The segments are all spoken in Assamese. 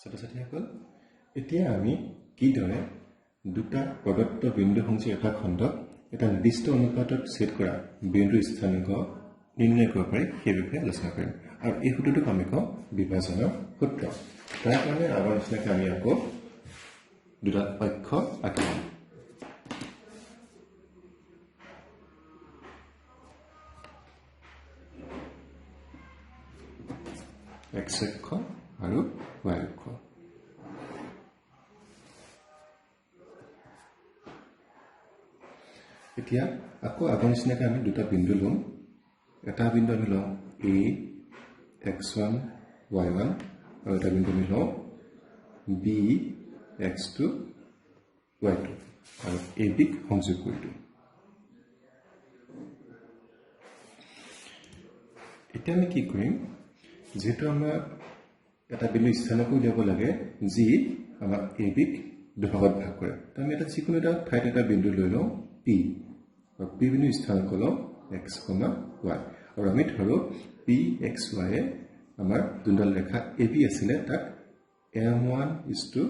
ছাত্ৰ ছাত্ৰীসকল, এতিয়া আমি কিদৰে দুটা প্ৰদত্ত বিন্দু সংযোগী ৰেখাখণ্ডক এটা নিৰ্দিষ্ট অনুপাতত ছেদ কৰা বিন্দুৰ স্থানাংক নিৰ্ণয় কৰিব পাৰি সেই বিষয়ে আলোচনা কৰিম। আৰু এই সূত্ৰটোক আমি কওঁ বিভাজনৰ সূত্ৰ। তাৰ কাৰণে আগৰ নিচিনাকৈ আমি আকৌ দুটা অক্ষ আঁকি ল'ম। এক্স অক্ষ আৰু ৱাই অক্ষ। এতিয়া আকৌ আগৰ নিচিনাকৈ আমি দুটা বিন্দু ল'ম। এটা বিন্দু আমি লওঁ এ এক্স ওৱান ৱাই ওৱান আৰু এটা বিন্দু আমি লওঁ B x two Y two আৰু এ বিক সংযোগ কৰি দিওঁ। এতিয়া আমি কি কৰিম, যিহেতু আমাৰ এটা বিন্দু স্থানাংক উলিয়াব লাগে যি আমাক এ বিক দুভাগত ভাগ কৰে, তো আমি এটা যিকোনো এটা ঠাইত এটা বিন্দু লৈ লওঁ পি, আৰু পি বিন্দু স্থানাংক লওঁ এক্স কমা ৱাই, আৰু আমি ধৰোঁ পি এক্স ৱাইয়ে আমাৰ যোনডাল ৰেখা এ বি আছিলে তাক M one is to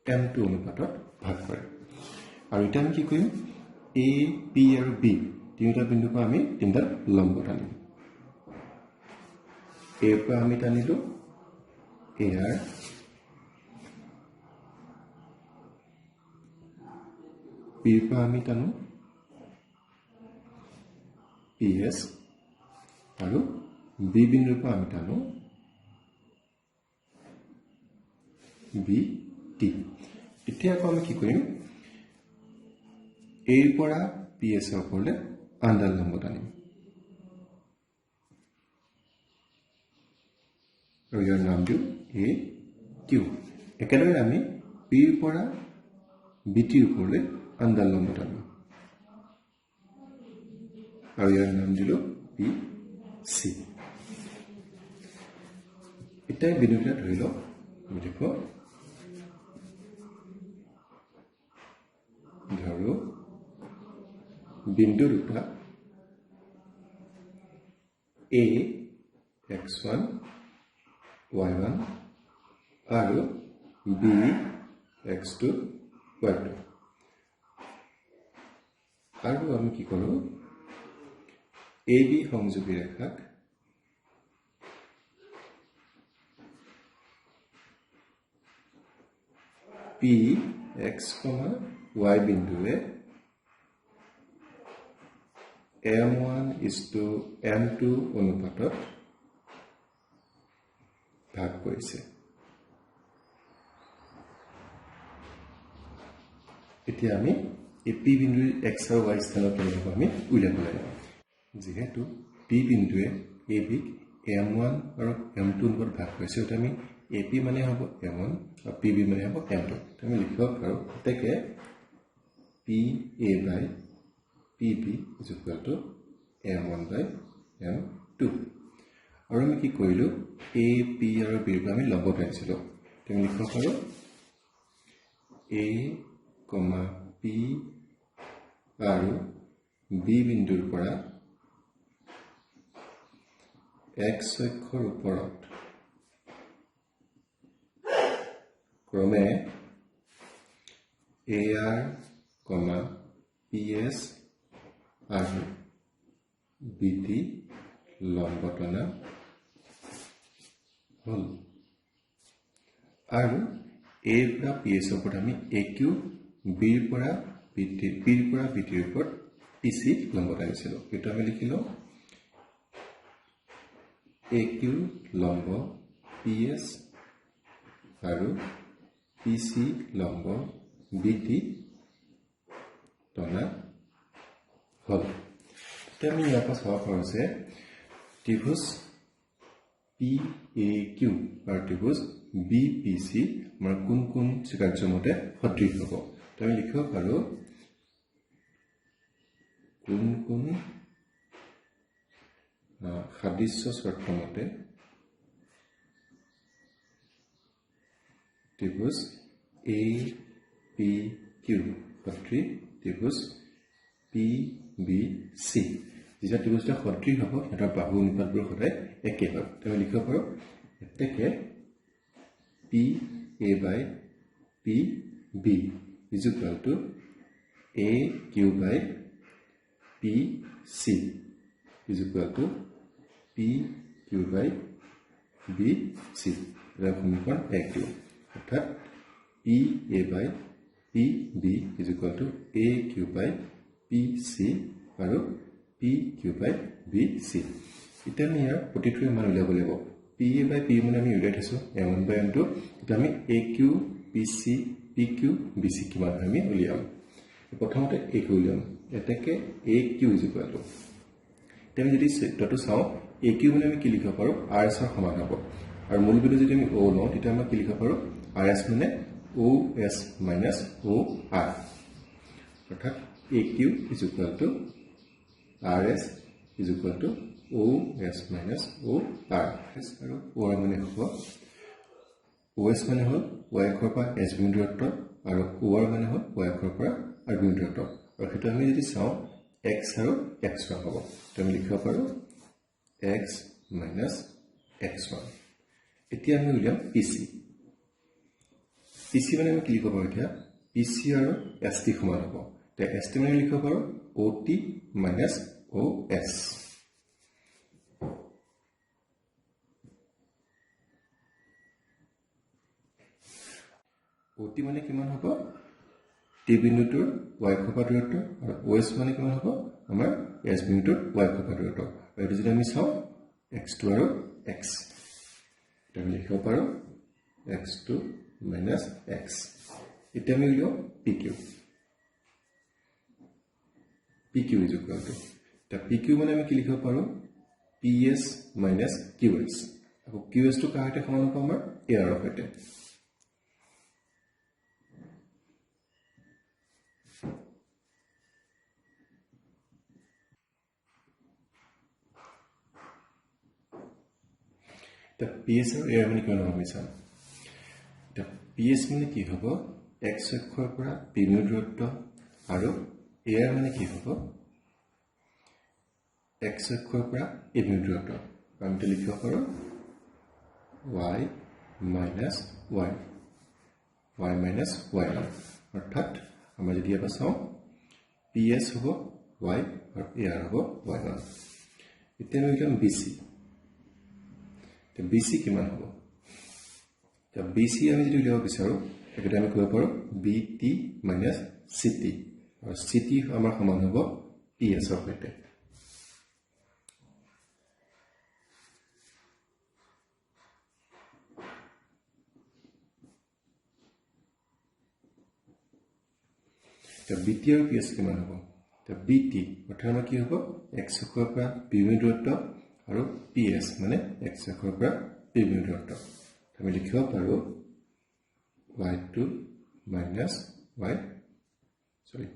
M two অনুপাতত ভাগ কৰে। আৰু এতিয়া আমি কি কৰিম, এ পি আৰু বি তিনিওটা বিন্দুৰ পৰা আমি তিনিটা লম্ব টানিম। এৰ পৰা আমি টানিলোঁ এ আৰ, পিৰ পৰা আমি টানো পি এছ, আৰু বি বিন্দুৰ পৰা আমি টানো বি টি। এতিয়া আকৌ আমি কি কৰিম, এৰ পৰা পি এছৰ ওপৰলৈ আনডাল লম্ব টানিম আৰু ইয়াৰ নাম দিওঁ এ কিউ। একেদৰে আমি পিৰ পৰা বি টিৰ ওপৰলৈ আনডাল লম্ব টানিম আৰু ইয়াৰ নাম দিলোঁ পি চি। এতিয়া বিন্দুকেইটা ধৰি লওক, আমি দেখো ধৰো বিন্দু দুটা A x one y one আৰু B x two y two. আৰু আমি কি কৰোঁ, এ বি সংযোগী ৰেখাক পি এক্স কমা ৱাই বিন্দুৱে M one is to M two অনুপাতত ভাগ কৰিছে। এতিয়া আমি এই পি বিন্দুৰ এক্স আৰু ৱাই স্থানত কেনেকৈ আমি উলিয়াব লাগিব। যিহেতু পি বিন্দুৱে এ বিক এম ওৱান আৰু এম টু অনুপাতত ভাগ কৰিছে, গতিকে আমি এ পি মানে হ'ব এম ওৱান আৰু পি বি মানে হ'ব এম টু। আমি লিখিব পাৰোঁ গতিকে P A by P B is equal to M one by M two. আৰু আমি কি কৰিলোঁ, এ পি আৰু বিৰ পৰা আমি লম্ব টানিছিলোঁ, আমি লিখিব পাৰোঁ এ কমা পি আৰু বি বিন্দুৰ পৰা এক্স অক্ষৰ ওপৰত ক্ৰমে A R comma P S আৰু বি টি লম্ব টনা হ'ল। আৰু এৰ পৰা পি এছৰ ওপৰত আমি এ কিউ, বিৰ পৰা বি টি, পিৰ পৰা বি টিৰ ওপৰত পি চি লম্ব টানিছিলোঁ, সেইটো আমি লিখিলোঁ এ কিউ লম্ব পি এছ আৰু পি চি লম্ব বি টি টনা হ'ল। এতিয়া আমি ইয়াৰ পৰা চাব পাৰোঁ যে ত্ৰিভুজ পি এ কিউ আৰু ত্ৰিভুজ বি পি চি আমাৰ কোন কোন স্বীকাৰ্যমতে সদৃশ হ'ব। তো আমি লিখিব পাৰোঁ কোন কোন সাদৃশ্য চৰ্তমতে ত্ৰিভুজ এ পি কিউ সদৃশ ত্ৰিভুজ পি বি চি। যেতিয়া ত্ৰিভুজটা সদৃশ হ'ব সিহঁতৰ বাহু অনুপাতবোৰ সদায় একে হয়। তো আমি লিখিব পাৰোঁ এতেকে P A by P B is equal to A Q by P C is equal to P Q by B C. এটা সমীকৰণ এক দিওঁ, অৰ্থাৎ P A by P B is equal to A Q by P C আৰু P Q by B C. এতিয়া আমি ইয়াৰ প্ৰতিটোৰে মান উলিয়াব লাগিব। পি এ বাই পি মানে আমি উলিয়াই থৈছোঁ M one by M two. এতিয়া আমি A Q P C P Q B C কিমান হয় আমি উলিয়াম। প্ৰথমতে এ কিউ উলিয়াম। এতেকে A Q is equal to, এতিয়া আমি যদি চিত্ৰটো চাওঁ, এ কিউ মানে আমি কি লিখিব পাৰোঁ, আৰ এছৰ সমান হ'ব। আৰু মূল বিন্দু যদি আমি অ' লওঁ, তেতিয়া আমি কি লিখিব পাৰোঁ, আৰ এছ মানে O' S minus O' R, অৰ্থাৎ A Q is equal to R S is equal to O' S minus O' R. S আৰু অ' আৰ মানে হ'ব, অ' এছ মানে হ'ল ৱাই অক্ষৰ পৰা এছ বিন্দু দূৰত্ব আৰু অ' আৰ মানে হ'ল ৱাই অক্ষৰ পৰা আৰ বিন্দু দূৰত্ব। আৰু সেইটো আমি যদি চাওঁ এক্স আৰু এক্স ওৱান হ'ব, তো আমি লিখিব পাৰোঁ এক্স মাইনাছ এক্স ওৱান। এতিয়া আমি উলিয়াম পি চি। পি চি মানে আমি কি লিখিব পাৰোঁ, এতিয়া পি চি আৰু এছ টি সমান হ'ব। এতিয়া এছ টি মানে লিখিব পাৰোঁ O' T minus O' S. O' T মানে কিমান হ'ব, টি বিন্দুটোৰ ৱাই অক্ষৰ পৰা দূৰত্ব, আৰু অ' এছ মানে কিমান হ'ব, আমাৰ এছ বিন্দুটোৰ ৱাই অক্ষৰ পৰা দূৰত্ব। আৰু এইটো যদি আমি চাওঁ এক্স টু আৰু এক্স, এতিয়া আমি লিখিব পাৰোঁ এক্স টু মাইনাছ এক্স। এতিয়া আমি উলিয়াওঁ P Q. P Q is equal to, এতিয়া পি কিউ মানে আমি কি লিখিব পাৰোঁ, P S minus Q S. আকৌ কিউ এছটো কাৰ সৈতে সমান হ'ব, আমাৰ এ আৰৰ সৈতে। এতিয়া পি এছ আৰু এ আৰ মানে কিমান হ'ব আমি চাম। এতিয়া পি এছ মানে কি হ'ব, এক্স অক্ষৰ পৰা পি বিন্দু দূৰত্ব, আৰু এ আৰ মানে কি হ'ব, এক্স অক্ষৰ পৰা এ বিন্দু দূৰত্ব। আমি এতিয়া লিখিব পাৰোঁ Y minus Y, Y minus Y one. অৰ্থাৎ আমাৰ যদি ইয়াৰ পৰা চাওঁ পি এছ হ'ব ৱাই আৰু এ আৰ হ'ব ৱাই ওৱান। এতিয়া আমি উলিয়াম বি চি। বি চি কিমান হ'ব, এতিয়া বি চি আমি যদি উলিয়াব বিচাৰোঁ, তেখেতে আমি ক'ব পাৰোঁ B T minus C T, আৰু চি টি আমাৰ সমান হ'ব পি এছৰ সৈতে। এতিয়া বি টি আৰু পি এছ কিমান হ'ব, এতিয়া বি টি অৰ্থাৎ আমাৰ কি হ'ব, এক্স অক্ষৰ পৰা পি বিন্দু দূৰত্ব আৰু পি এছ মানে এক্স অক্ষৰ পৰা পি বিন্দু দূৰত্ব। আমি লিখিব পাৰোঁ Y two minus Y, sorry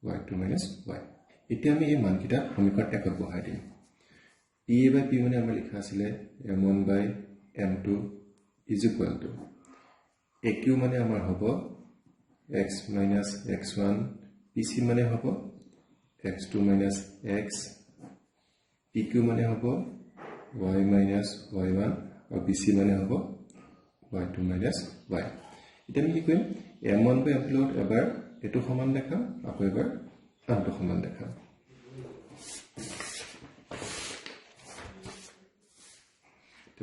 Y two minus Y. এতিয়া আমি এই মানকেইটা সমীকৰণ একত বহাই দিম। পি এ বাই পি মানে আমাৰ লিখা আছিলে M one by M two is equal to A Q মানে আমাৰ হ'ব X minus X one, P C মানে হ'ব X two minus X, P Q মানে হ'ব ৱাই মাইনাছ ৱাই ওৱান, আৰু বি চি মানে হ'ব ৱাই টু মাইনাছ ৱাই। এতিয়া আমি কি কৰিম, M one by M two লগত এবাৰ এইটো সমান দেখাম, আকৌ এবাৰ আনটো সমান দেখাম।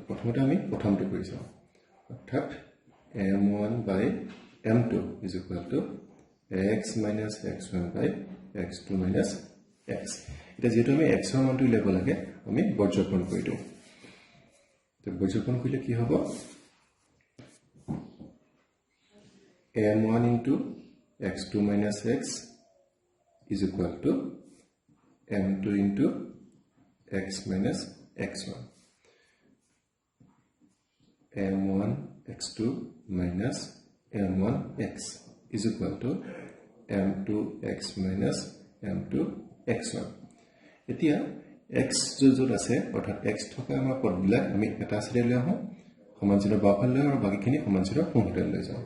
প্ৰথমতে আমি প্ৰথমটো কৰি চাওঁ, অৰ্থাৎ M one by M two is equal to X minus X one by X two minus X. এতিয়া যিহেতু আমি এক্সৰ মানটো উলিয়াব লাগে, আমি বৰ্জপূৰণ কৰি দিওঁ। বৰ্জপূৰণ কৰিলে কি হ'ব, M one into X two minus X is equal to M two into X minus X one, M one X two minus M one X is equal to M two X minus M two X one. এতিয়া এক্স য'ত য'ত আছে, অৰ্থাৎ এক্স থকা আমাৰ পদবিলাক আমি এটা চাইডে লৈ আহোঁ, সমান চিনৰ বাওঁফালে লৈ আহোঁ, আৰু বাকীখিনি সমান চিনৰ সোঁফালে লৈ যাওঁ।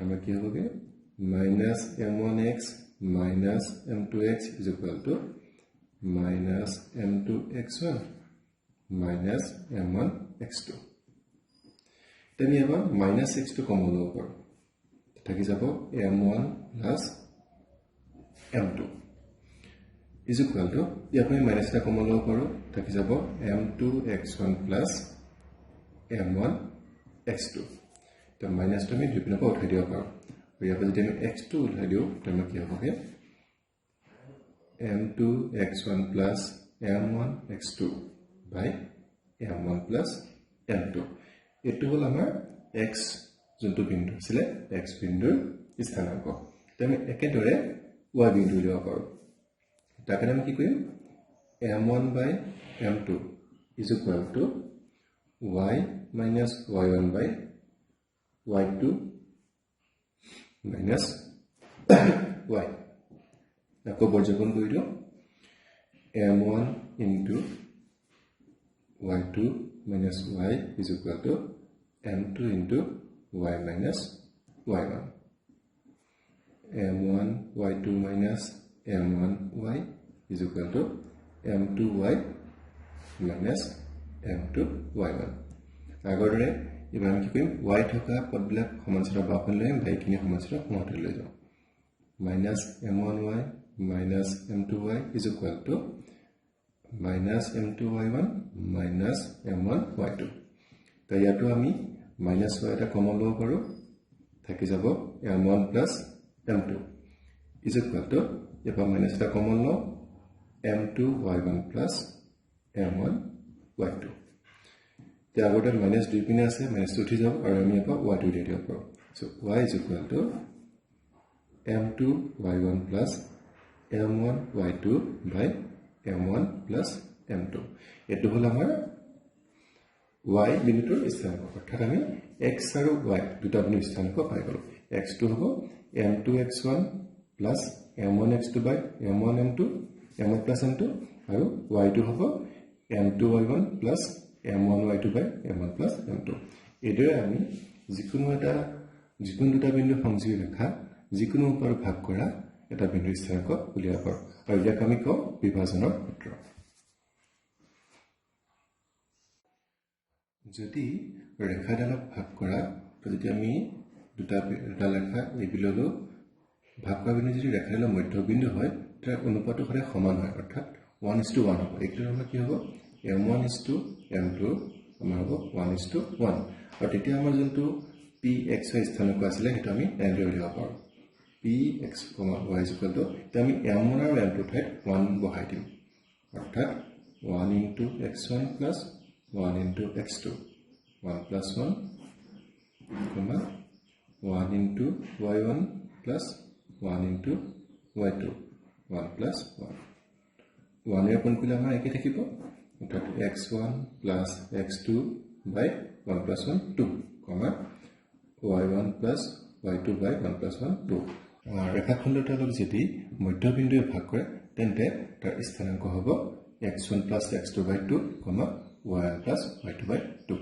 আমাৰ কি হ'বগৈ, minus M one X minus M two X is equal to minus M two X one minus M one X two. এতিয়া আমি এবাৰ মাইনাছ এক্সটো কমন ল'ব পাৰোঁ, থাকি যাব m one plus m two is equal to, ইয়াৰ পৰা আমি মাইনাছ এটা কমন ল'ব পাৰোঁ, থাকি যাব m two x one plus m one x two. এতিয়া মাইনাছটো আমি দুই পিনৰ পৰা উঠাই দিব পাৰোঁ। আৰু ইয়াৰ পৰা যদি আমি এক্সটো উঠাই দিওঁ তেতিয়া আমাৰ কি হ'বগৈ, m two x one plus m one x two by m one plus m two. এইটো হ'ল আমাৰ এক্স যোনটো বিন্দু আছিলে এক্স বিন্দুৰ স্থানাংক। এতিয়া আমি একেদৰে why বিন্দু উলিয়াব পাৰোঁ। তাৰ কাৰণে আমি কি কৰিম, m one by m two is equal to y minus y one by y two minus y. আকৌ বৰ্জপন কৰি দিওঁ, m one into y two minus y is equal to m two into y minus y one, m one y two minus m one y is equal to m two y minus m two y one. আগৰ দৰে এইবাৰ আমি কি কৰিম, why থকা পদবিলাক সমান চিনৰ বাওঁফালে লৈ আহিম, বাকীখিনি সমান চিনৰ সোঁহাতে লৈ যাওঁ। Minus m one y minus m two y is equal to minus m two y one minus m one y two. তো ইয়াতো আমি মাইনাছ why এটা কমন ল'ব পাৰোঁ, থাকি যাব m one plus m two is equal to, ইয়াৰ পৰা মাইনাছ এটা কমন লওঁ, m two y one plus m one y two. এতিয়া আগতে মাইনাছ দুই পিনে আছে, মাইনাছটো উঠি যাব আৰু আমি ইয়াৰ পৰা ৱাইটো উলিয়াই দিব পাৰোঁ। So y is equal to m two y one plus m one y two by m one plus m two. এইটো হ'ল আমাৰ why বিন্দুটোৰ স্থানাংক। অৰ্থাৎ আমি এক্স আৰু why দুটা বিন্দুৰ স্থানাংক পাই গ'লোঁ। এক্সটো হ'ব m two x one plus m one x two by m one m two m one plus m two, আৰু ৱাইটো হ'ব m two y one plus m one y two by m one plus m two. এইদৰে আমি যিকোনো দুটা বিন্দু সংযোগী ৰেখা যিকোনো উপায়ত ভাগ কৰা এটা বিন্দুৰ স্থানাংক উলিয়াব পাৰোঁ, আৰু ইয়াক আমি কওঁ বিভাজনৰ সূত্ৰ। যদি ৰেখাডালক ভাগ কৰা, যদি আমি দুটা ৰেখা এই বি ল'লোঁ, ভাগ কৰা বিন্দু যদি ৰেখাডালৰ মধ্যবিন্দু হয় তাৰ অনুপাতটো সদায় সমান হয়, অৰ্থাৎ 1:1 হ'ব। এইটো আমাৰ কি হ'ব, m one is to m two আমাৰ হ'ব 1:1। আৰু তেতিয়া আমাৰ যোনটো পি এক্স why স্থানাংক আছিলে সেইটো আমি এনেদৰে উলিয়াব পাৰোঁ, P x comma y is equal to, এতিয়া আমি এম ওৱান আৰু এম টু ঠাইত ওৱান বহাই দিম, অৰ্থাৎ 1 into x one plus 1 into x two, 1 plus 1 comma 1 into y one plus 1 into y two, 1 plus 1। ওৱানেৰে পূৰণ কৰিলে আমাৰ একে থাকিব, অৰ্থাৎ x one plus x two by 1 plus 1 2 comma y one plus y two by 1 plus 1 2। ৰেখাখণ্ডডালক যদি মধ্যবিন্দুৱে ভাগ কৰে তেন্তে তাৰ স্থানাংক হ'ব x one plus x two by 2 comma y one plus y two by 2।